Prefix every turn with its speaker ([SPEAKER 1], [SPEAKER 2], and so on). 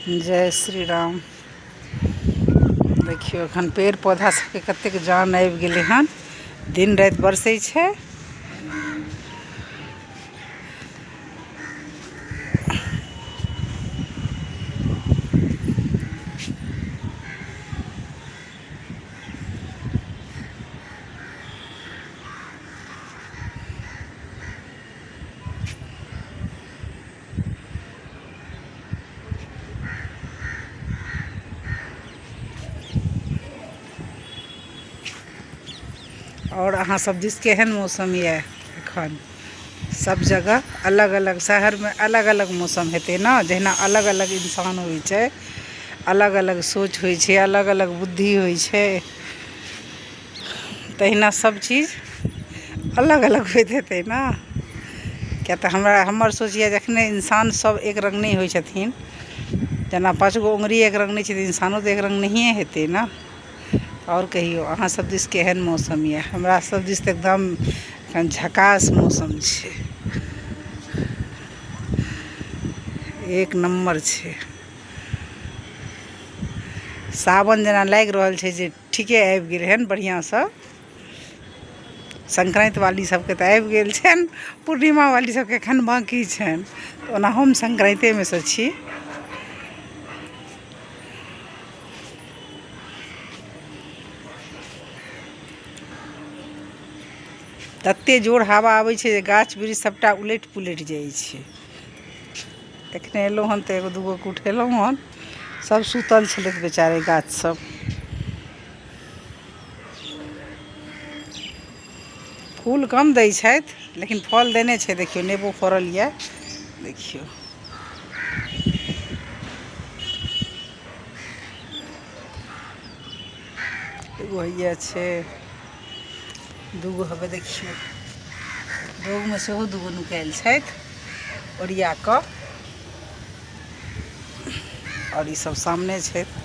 [SPEAKER 1] जय श्री राम। देखियौ एखन पेड़ पौधा सबके कतेक जान आबि गेलै हन। दिन राति बरसै छै। आओर अहाँ सब दिस केहन मौसम यऽ एखन? सब जगह अलग अलग शहरमे अलग अलग मौसम हेतै ने, जहिना अलग अलग इंसान होइ छै, अलग अलग सोच होइ छै, अलग अलग बुद्धि होइ छै, तहिना सब चीज अलग अलग होइत हेतै ने। किएक तऽ हमरा हमर सोच यऽ जखने इंसान सब एक रङ्ग नहि होइ छथिन, जेना पाँच गो अङ्गुरी एक रङ्ग नहि छै तऽ इंसानो तऽ एक रङ्ग नहिए हेतै ने। आओर कहियौ अहाँ सब दिस केहन मौसम यऽ? हमरा सब दिस तऽ एकदम एखन झकास मौसम छै, एक नम्बर छै। सावन जेना लागि रहल छै जे ठीके आबि गेलै हन बढ़िआँसँ। संक्रान्ति वाली सबके तऽ आबि गेल छनि, पूर्णिमा वाली सबके एखन बाँकी छनि। ओना हम संक्रान्तिमे सँ छी। ततेक जोर हवा आबै छै जे गाछ वृक्ष सबटा उलटि पुलटि जाइ छै। एखने एलहुँ हन तऽ एगो दूगोके उठेलहुँ हन, सब सुतल छलथि बेचारे गाछ सब। फूल कम दै छथि लेकिन फल देने छै। देखियौ नेबो फड़ल यऽ, देखियौ एगो हैया छै, दूगो हवे। देखियौ दोगमे सेहो दूगो नुकायल छथि ओरिया कऽ, आओर ई सब सामने छथि।